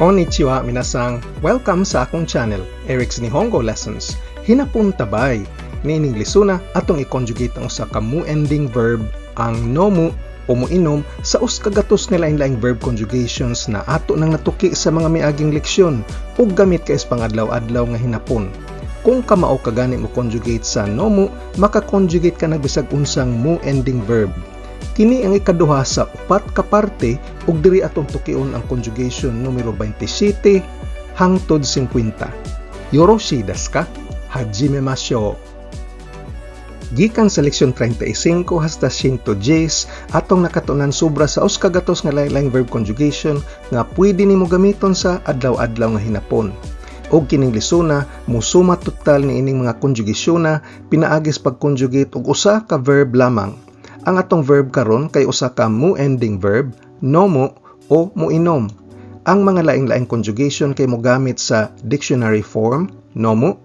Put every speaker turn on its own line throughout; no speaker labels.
Konnichiwa, minasang. Welcome sa akong channel, Eric's Nihongo Lessons. Hinapon tabay. Niining lesona, atong i-conjugate ang usa ka mu-ending verb, ang nomu o muinom, sa 100 nga lain-laing verb conjugations na ato nang natuki sa mga miaging leksyon ug gamit kay sa pangadlaw-adlaw nga hinapon. Kung kamao ka gani mo conjugate sa nomu, maka-conjugate ka nag bisag unsang mu-ending verb. Kini ang ikaduha sa upat ka parte ug diri atong tukion ang conjugation numero 27 hangtod 50. Yoroshii desu ka? Hajimemashou. Gikan sa leksyon 35 hasta 110, atong nakatunan sobra sa 100 nga lain-laing verb conjugation nga pwede nimo gamiton sa adlaw-adlaw nga hinapon. Og kining lesona musuma total niining mga conjugation na pinaagi sa pag-conjugate og usa ka verb lamang. Ang atong verb karon kay usa ka mu-ending verb, nomu o muinom. Ang mga laing-laing conjugation kay mogamit sa dictionary form, nomu,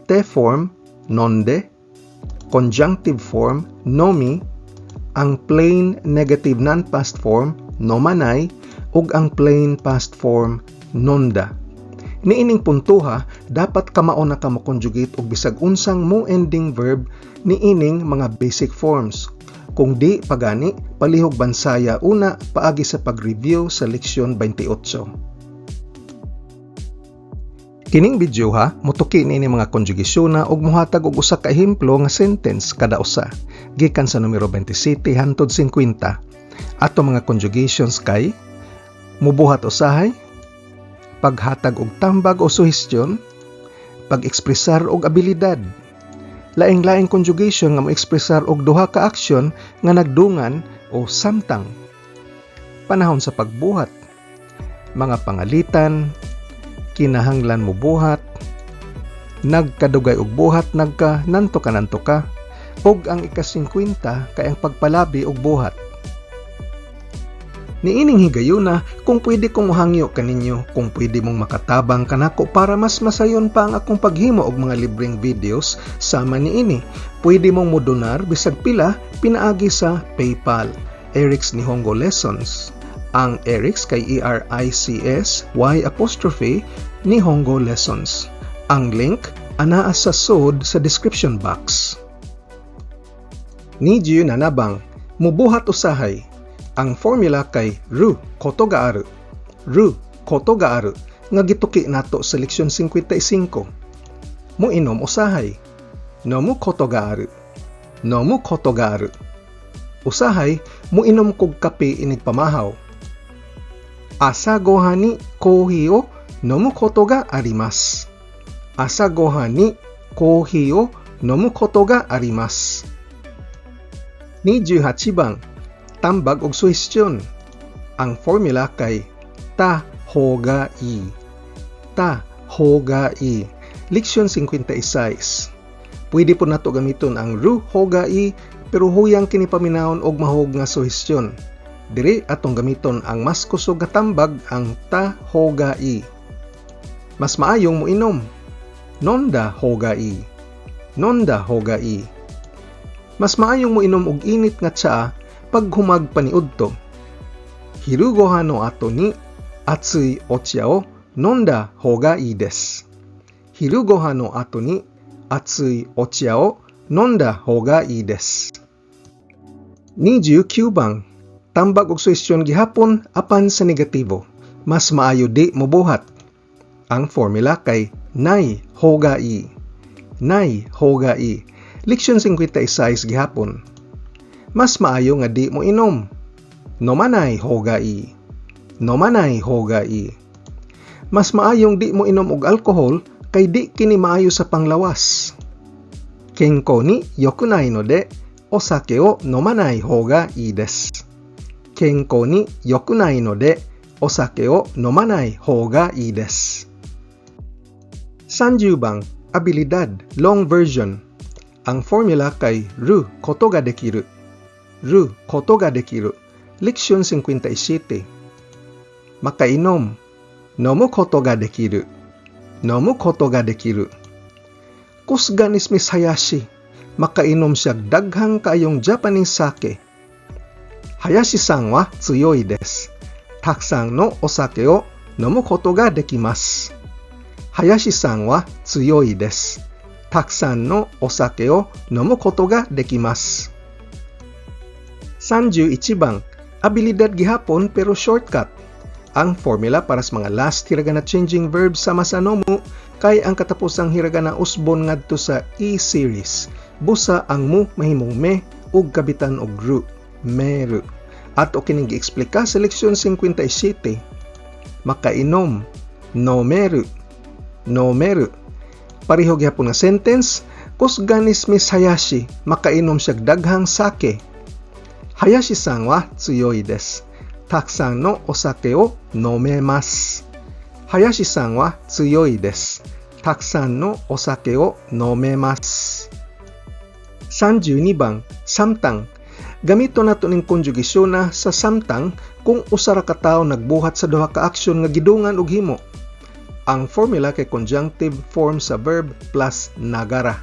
te form, nonde, conjunctive form, nomi, ang plain negative non-past form, nomanai, ug ang plain past form, nonda. Niining puntuha, dapat kamao na ka mo-conjugate og bisag unsang mu-ending verb niining mga basic forms. Kung di pa gani, palihog bansaya una paagi sa pag-review sa leksyon 28. Kining video ha, mutuki niini mga conjugation na ug muhatag og usa ka ehemplo nga sentence kada usa, gikan sa numero 27 hangtod 50. Ato mga conjugations kay mubuhat usahay, paghatag og tambag o suhestyon, pag-ekspresar og abilidad. Laing-laing conjugation nga mo-ekspresar og duha ka aksyon nga nagdungan o samtang. Panahon sa pagbuhat, mga pangalitan, kinahanglan mo buhat, nagkadugay og buhat, nagka nanto ka nanto ka, ug ang ika-50 kay ang pagpalabi og buhat. Niining higayuna, kung pwede kong mohangyo kaninyo, kung pwede mong makatabang kanako para mas masayon pa ang akong paghimo og mga libreng videos sama niini. Pwede mong modonar bisag pila pinaagi sa PayPal. Eric's Nihongo Lessons. Ang Eric's kay Erics Y apostrophe Nihongo Lessons. Ang link anaa sa sod sa description box. 27番, mubuhat usahay. Ang formula kay ru koto ga aru. Ru koto ga aru nga gituki nato sa leksyon 55. Muinom usahay. Nomu koto ga aru. Nomu koto ga aru. Usahay, muinom kog kape inig pamahaw. Asa gohan ni kohi o nomu koto ga arimasu. Asa gohan ni kohi o nomu koto ga arimasu. 28番, tambag og suhestyon. Ang formula kay ta ho ga ii. Ta ho ga ii. Leksyon 56. Pwede po nato gamiton ang ru ho ga ii, pero huyang kini paminawon og mahog nga suhestyon. Diri atong gamiton ang mas kusog nga tambag, ang ta ho ga ii. Mas maayong moinom. Nonda ho ga ii. Nonda ho ga ii. Mas maayong moinom og init nga tsaa paghumag paniudto. Hiru gohan no ato ni atsui ocha o nonda ho ga ii desu. Hiru gohan no ato ni atsui ocha o nonda ho ga ii desu. 29番, tambag og suhestyon gihapon apan sa negatibo. Mas maayo di mobuhat. Ang formula kay nai ho ga ii. Nai ho ga ii. Leksyon 56 gihapon. Mas maayo nga di mo inom. Nomanai ho ga ii. Nomanai ho ga ii. Mas maayong di mo inom og alkohol kay di kini maayo sa panglawas. Kenko ni yokunai node osake o nomanai ho ga ii desu. Kenko ni yokunai node osake o nomanai ho ga ii desu. 30番, abilidad, long version. Ang formula kay ru koto ga dekiru. Ru koto ga dekiru. Leksyon 57. Makainom. Nomu koto ga dekiru. Nomu koto ga dekiru. Kusgan is Miss Hayashi. Makainom siya daghang kaayong Japanese sake. Hayashi-san wa tsuyoi desu. たくさんのお酒を飲むことができます。林さんは強いです。たくさんのお酒を飲むことができます。31 bang, abilidad gihapon pero shortcut. Ang formula para sa mga last hiragana changing verbs sama sa nomu kay ang katapusang hiragana usbon ngadto sa E series. Busa ang mu mahimong me ug kabitan og ru, meru. Ato kining giexplika sa leksyon 57. Makainom, nomeru, nomeru. Pareho gihapon nga sentence, kusgan ni Miss Hayashi, makainom siya daghang sake. 林さんは強いです。たくさんのお酒を飲めます。林さんは強いです。たくさんのお酒を飲めます。32 bang, samtang. Gamito nato ning konjugasyon na sa samtang kung usa ra ka tawo nagbuhat sa duha ka aksyon nga gidungan og himo. Ang formula kay conjunctive form sa verb plus nagara.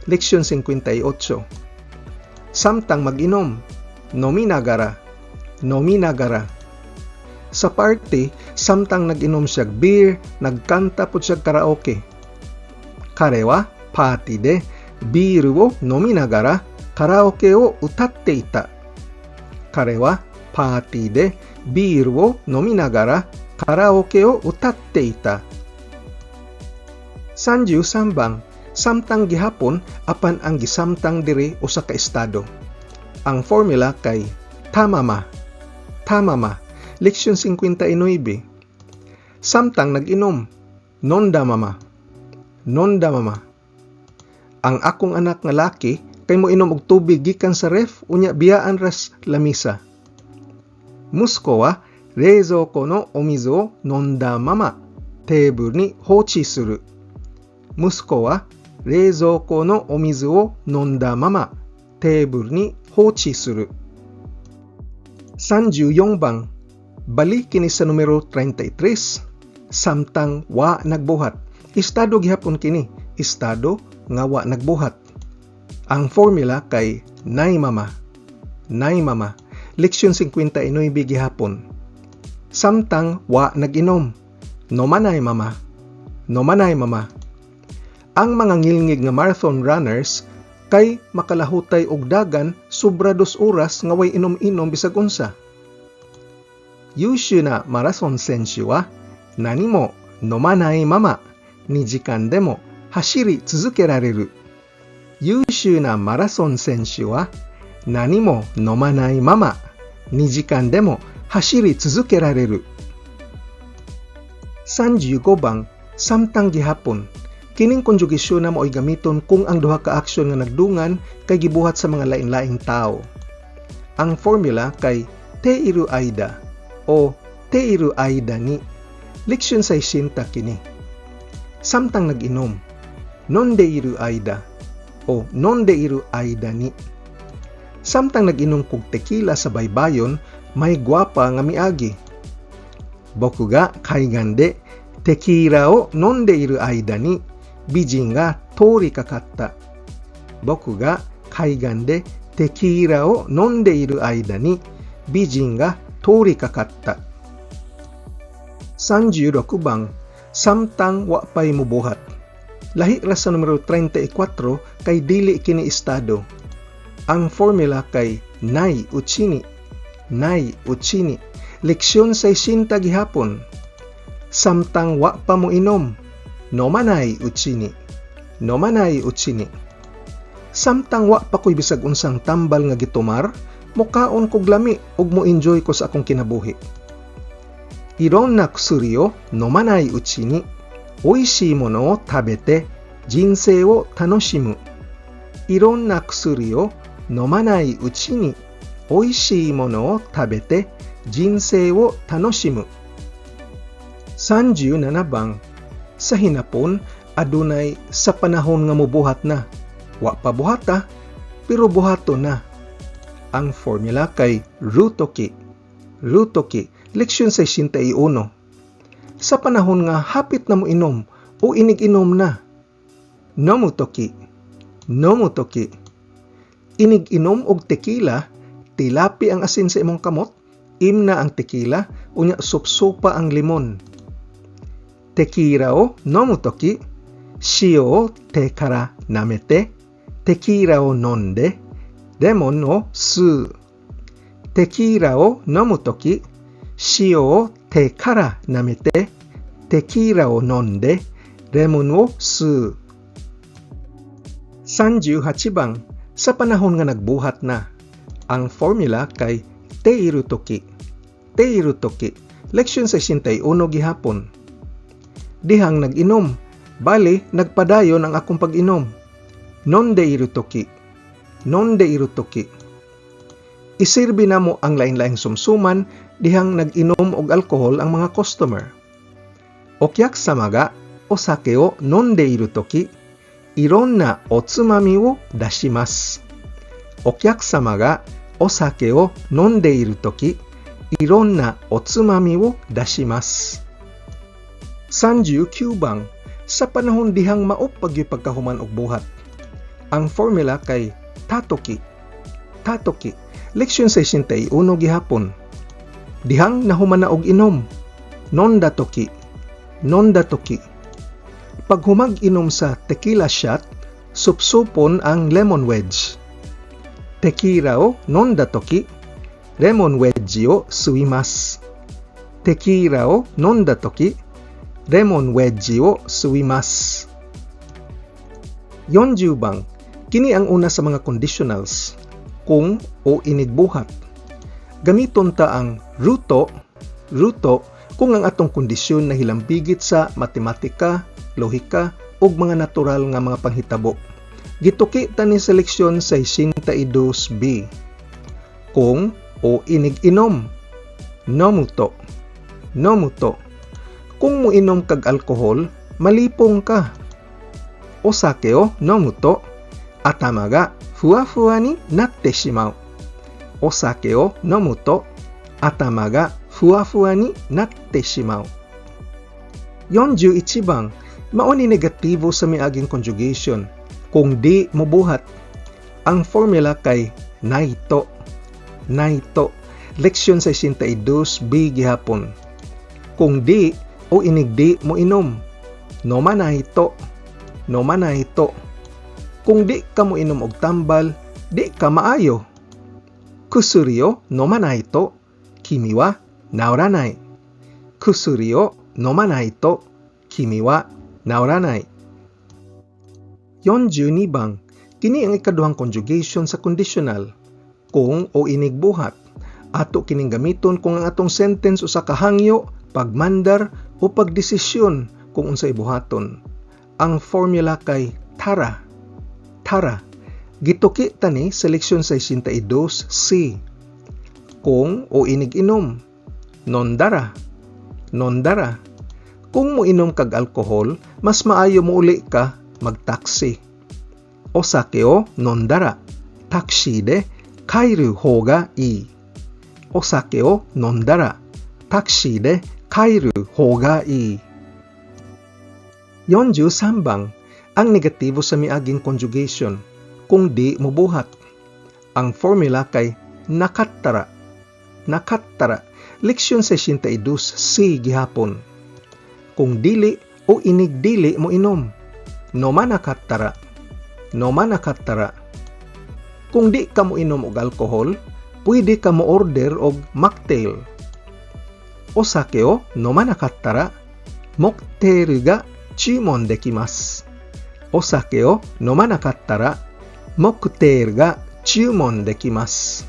Leksyon 58. Samtang mag-inom, 飲みながら, 飲みながら. Sa party, samtang nag-inom siya beer, nagkanta pud siya karaoke. 彼はパーティーでビールを飲みながらカラオケを歌っていた。彼はパーティーでビールを飲みながらカラオケを歌っていた。33 bang, samtang gihapon apan ang gisamtang diri usa ka estado. Ang formula kay たまま, たまま, leksyon 59. Samtang nag-inom, 飲んだまま, 飲んだまま. Ang akong anak nga laki kay moinom og tubig gikan sa ref unya biyaan ras lamisa. 息子は冷蔵庫のお水を飲んだままテーブルに放置する。息子は冷蔵庫のお水を飲んだままテーブルに放置する。34 bang, bali kini sa numero 33, samtang wa nagbuhat. Estado gihapon kini, estado nga wa nagbuhat. Ang formula kay ないまま, ないまま. Leksyon 59 gihapon. Samtang wa nag-inom, 飲まないまま, 飲まないまま. Ang mga ngilngig nga marathon runners kay makalahutay og dagan sobra 2 oras nga way inom-inom bisag unsa. 優秀なマラソン選手は何も飲まないまま2時間でも走り続けられる。優秀なマラソン選手は何も飲まないまま2時間でも走り続けられる。35 bang, samtang gihapon. Kining konjugasyon na mao'y gamiton kung ang duha ka aksyon nga nagdungan kay gibuhat sa mga lain-laing tao. Ang formula kay ている間 o ている間に. Leksyon 60 kini. Samtang nag-inom, 飲んでいる間 o 飲んでいる間に. Samtang nag-inom kog tequila sa baybayon, may gwapa nga miagi. 僕が海岸でテキーラを飲んでいる間に美人が通りかかった。僕が海岸でテキーラを飲んでいる間に美人が通りかかった。36 bang, samtang wa pay mubuhat. Lahi ra sa numero 34 kay dili kini estado. Ang formula kay ないうちに, ないうちに. Leksyon 60 gihapon. Samtang wa pa mo inom, 飲まないうちに, 飲まないうちに. Samtang wa pa ko'y bisag unsang tambal nga gitumar, mokaon kog lami ug mo enjoy ko sa akong kinabuhi. いろんな薬を飲まないうちに美味しいものを食べて人生を楽しむ。いろんな薬を飲まないうちに美味しいものを食べて人生を楽しむ。37 bang, sa hinapon adunay sa panahon nga mobuhat na. Wa pa buhata, pero buhaton na. Ang formula kay る時, る時, leksyon 61. Sa panahon nga hapit na mo inom o inig-inom na. 飲む時, 飲む時. Inig-inom og tequila, tilapi ang asin sa imong kamot, imna ang tequila, unya supsupa ang limon. テキーラを飲むとき、塩を手から舐めて、テキーラを飲んで、レモンを吸う。テキーラを飲むとき、塩を手から舐めて、テキーラを飲んで、レモンを吸う。38 番, sa panahon nga nagbuhat na. Ang formula kay ているとき. ているとき. Leksyon 61 gihapon. Dihang nag-inom. Bali, nagpadayon ang akong pag-inom. 飲んでいるとき. 飲んでいるとき. Isirbi namo ang lain-laing sumsuman dihang nag-inom og alkohol ang mga customer. お客様がお酒を飲んでいるとき、いろんなおつまみを出します。お客様がお酒を飲んでいるとき、いろんなおつまみを出します。39 番, sa panahon dihang maop pa gyud pagkahuman og buhat. Ang formula kay たとき. たとき. Leksyon 61 gihapon. Dihang nahuman na og inom. 飲んだとき. 飲んだとき. Paghumag inom sa tequila shot, supsupon ang lemon wedge. テキーラを飲んだとき、レモンウェッジを吸います。テキーラを飲んだとき、レモンウェッジを吸います。40 番, kini ang una sa mga conditionals, kung o inigbuhat. Gamiton ta ang ると, ると, kung ang atong kondisyon na hilambigit sa matematika, lohika, ug mga natural nga mga panghitabo. Gituki ta ni sa leksyon 62B. Kung o inig-inom, 飲むと, 飲むと. Kung muinom kag alkohol, malipong ka. お酒を飲むと頭がふわふわになってしまう。お酒を飲むと頭がふわふわになってしまう。41 番, mao ni negatibo sa miaging conjugation. Kung di mobuhat, ang formula kay ないと. ないと. Leksyon 62B gihapon. Kung di o inig di mo inom, 飲まないと. 飲まないと. Kung di ka mo inom og tambal, di ka maayo. 薬を飲まないと君は治らない。薬を飲まないと君は治らない。42 番, kini ang ikaduhang conjugation sa conditional. Kung o inigbuhat. Ato kining gamiton kung ang atong sentence usa ka hangyo, pagmandar o pagdesisyon kung unsay buhaton. Ang formula kay たら. たら. Gituki tani sa leksyon 62C. Kung o inig-inom. 飲んだら. 飲んだら. Kung moinom kag alkohol, mas maayo mouli ka magtaksi. お酒を飲んだらタクシーで帰る方がいい。お酒を飲んだらタクシーで帰る方がいい。43 番, ang negatibo sa miaging conjugation, kung di mobuhat. Ang formula kay なかったら. なかったら. Leksyon 62C gihapon. Kung dili o inig dili mo inom. 飲まなかったら. 飲まなかったら. Kung di ka mo inom og alkohol, pwede ka mo order og mocktail. お酒を飲まなかったら、モクテールが注文できます。お酒を飲まなかったら、モクテールが注文できます。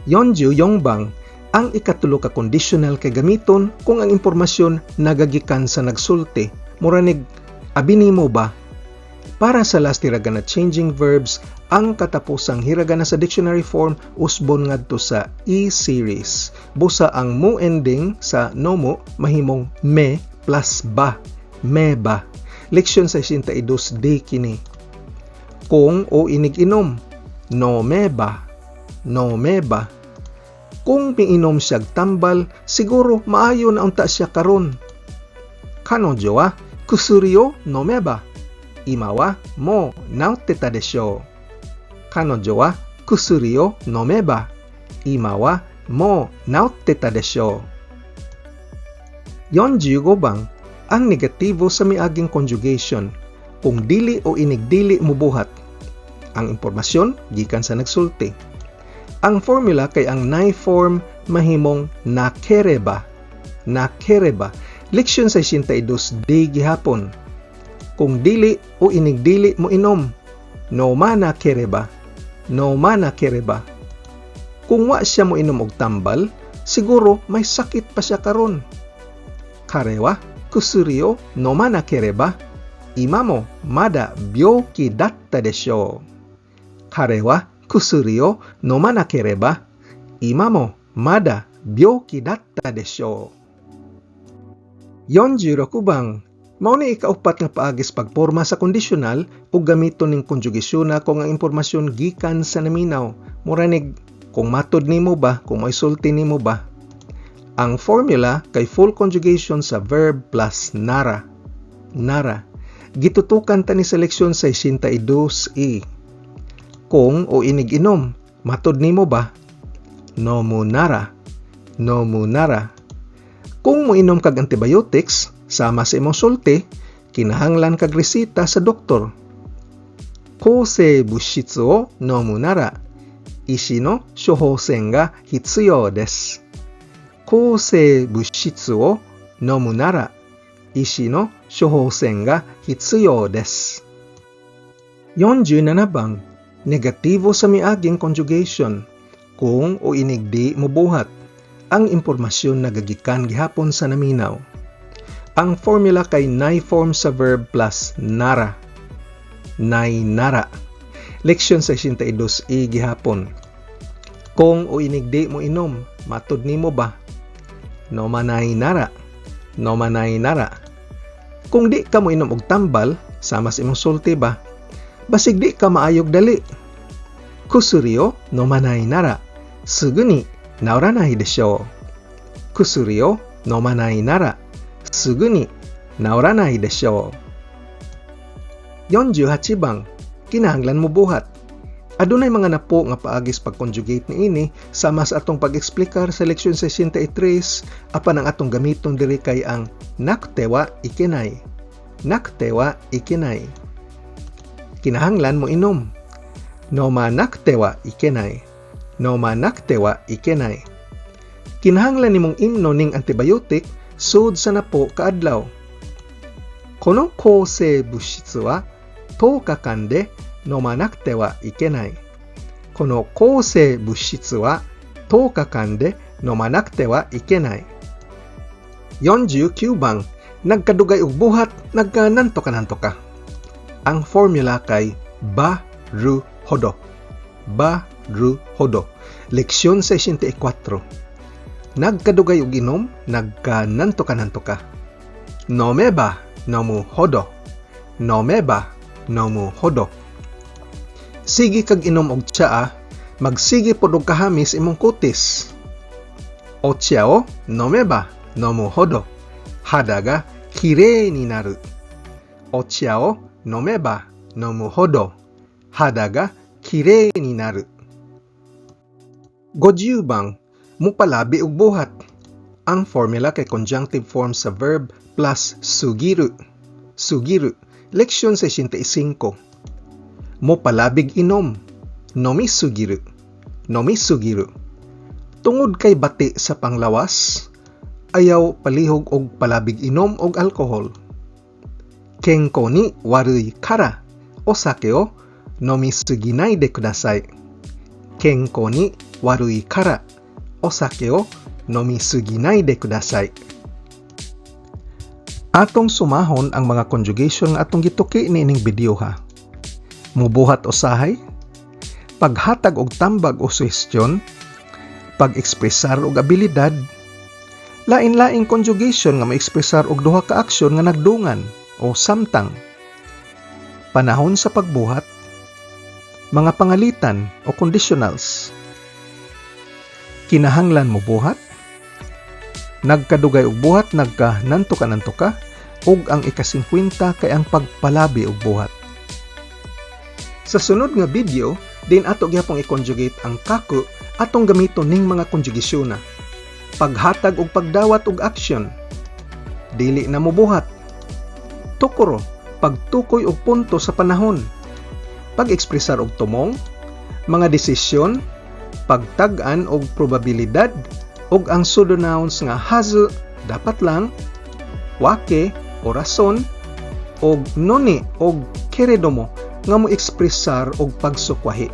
44 番, ang ikatulo ka conditional kay gamiton kung ang impormasyon nagagikan sa nagsulti. Mura nig, abi nimo ba? Para sa last hiragana changing verbs, ang katapusang hiragana sa dictionary form usbon ngadto sa E series. Busa ang む ending sa 飲む mahimong め plus ば, めば. Leksyon 62D kini. Kung o inig-inom, 飲めば, 飲めば. Kung miinom siyag tambal, siguro maayo na unta siya karon. 彼女は薬を飲めば今はもう治ってたでしょう。彼女は薬を飲めば今はもう治ってたでしょう。45 bang, ang negatibo sa miaging conjugation, kung dili o inigdili mubuhat. Ang impormasyon gikan sa nagsulti. Ang formula kay ang ない form mahimong なければ. なければ. Leksyon 62D gihapon. Kung dili o inigdili mo inom, 飲まなければ. 飲まなければ. Kung wa siya mo inom og tambal, siguro may sakit pa siya karon. 彼は薬を飲まなければ今もまだ病気だったでしょう。彼は薬を飲まなければ今もまだ病気だったでしょう。46 bang, mao ni ikaupat nga paagi sa pagporma sa kondisyonal ug gamiton ning konjugasyon na kung ang impormasyon gikan sa naminaw. Mura nig kung matod nimo ba, kung may sulti nimo ba. Ang formula kay full conjugation sa verb plus なら. なら. Gitutukan ta ni sa leksyon 62E. Kung o inig-inom, matod nimo ba? 飲むなら. 飲むなら. Kung moinom kag antibiotics, sama sa imong sulti, kinahanglan kag reseta sa doktor. 抗生物質を飲むなら、医師の処方箋が必要です。抗生物質を飲むなら、医師の処方箋が必要です。47 bang, negatibo sa miaging conjugation, kung o inigdi mobuhat. Ang impormasyon nagagikan gihapon sa naminaw. Ang formula kay ない form sa verb plus なら. ないなら. Leksyon 62E gihapon. Kung o inigdi mo inom, matod nimo ba? 飲まないなら. 飲まないなら. Kung di ka mo inom og tambal, sama sa imong sulti ba? Basig di ka maayog dali. 薬を飲まないなら、すぐに治らないでしょう。薬を飲まないなら、すぐに治らないでしょう。48 bang, kinahanglan mo buhat. Adunay mga napo nga paagi sa pag-conjugate niini sama sa atong pag-eksplikar sa leksyon 63, apan ang atong gamiton diri kay ang なくてはいけない. なくてはいけない. Kinahanglan mo inom. 飲まなくてはいけない. 飲まなくてはいけない. Kinahanglan nimong imnon ning antibiotic sud sa napo ka adlaw. この抗生物質は10日間で飲まなくてはいけない。この抗生物質は10日間で飲まなくてはいけない。49 bang, nagkadugay og buhat, nagka なんとかなんとか. Ang formula kay ばるほど. ばるほど. Leksyon 64. Nagkadugay og inom, nagka なんとかなんとか. 飲めば飲むほど. 飲めば飲むほど. Sige kag inom og tsaa, magsige pod og kahamis imong kutis. お茶を飲めば飲むほど肌がきれいになる。お茶を飲めば飲むほど肌がきれいになる。50 bang, mupalabi og buhat. Ang formula kay conjunctive form sa verb plus 過ぎる. 過ぎる. Leksyon 65. Mopalabig inom. 飲みすぎる. 飲みすぎる. Tungod kay bati sa panglawas, ayaw palihog og palabig inom og alkohol. 健康に悪いからお酒を飲みすぎないでください。健康に悪いからお酒を飲みすぎないでください。Atong sumahon ang mga conjugation nga atong gituki niining video ha. Mubuhat usahay, paghatag og tambag o suhestyon, pag-ekspresar og abilidad, lain-laing conjugation nga maekspresar og duha ka aksyon nga nagdungan o samtang, panahon sa pagbuhat, mga pangalitan o conditionals. Kinahanglan mo buhat, nagkadugay og buhat, nagka なんとかなんとか, ug ang ika-50 kay ang pagpalabi og buhat. Sa sunod nga video, din ato gihapong i-conjugate ang 書く, atong gamiton ning mga konjugasyon na. Paghatag og pagdawat og action. Dili na mobuhat. Tokoro, pagtukoy og punto sa panahon. Pag-ekspresar og tumong, mga desisyon, pagtag-an og probabilidad, ug ang pseudonouns nga hazu, dapat lang, wake o rason, og noni og keredomo nga mo ekspresar og pagsukwahi.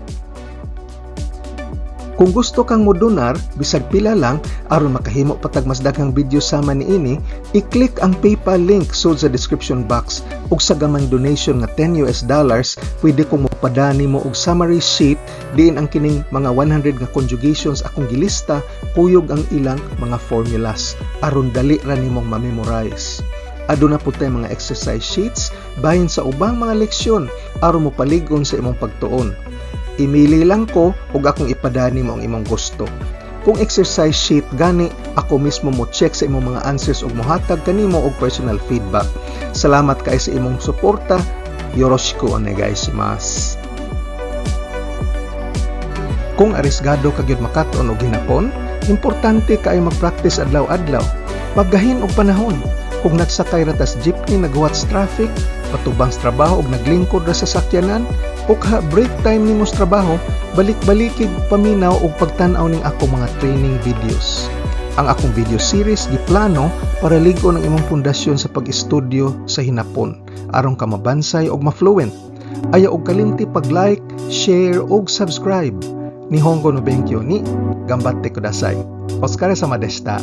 Kung gusto kang modonar, bisag pila lang, aron makahimo pa tag mas daghang video sama niini, i-click ang PayPal link sud sa description box ug sa gamayng donation nga US$10, pwede kong mopadani mo og summary sheet diin ang kining mga 100 nga conjugations akong gilista kuyog ang ilang mga formulas aron dali ra nimong ma-memorize. Aduna pud tay mga exercise sheets bahin sa ubang mga leksyon aron mopalig-on sa imong pagtuon. Imili lang ko ug akong ipadani mo ang imong gusto. Kung exercise sheet gani, ako mismo mo check sa imong mga answers ug mohatag kanimo og personal feedback. Salamat kay sa imong suporta. Yoroshiku onegaishimasu. Kung arisgado ka gyud makat-on og hinapon, importante kaayo mag-practice adlaw-adlaw. Paggahin og panahon. Kung nagsakay ra tas jeepney naghuwat sa traffic, patubang sa trabaho og naglingkod ra sa sakyanan, o kaha break time nimo sa trabaho, balik-balikig paminaw og pagtan-aw ning akong mga training videos. Ang akong video series giplano para lig-on ang imong pundasyon sa pag-estudyo sa hinapon aron ka mabansay og ma-fluent. Ayaw og kalimti pag-like, share ug subscribe. Nihongo no benkyou ni ganbatte kudasai. Otsukaresama deshita.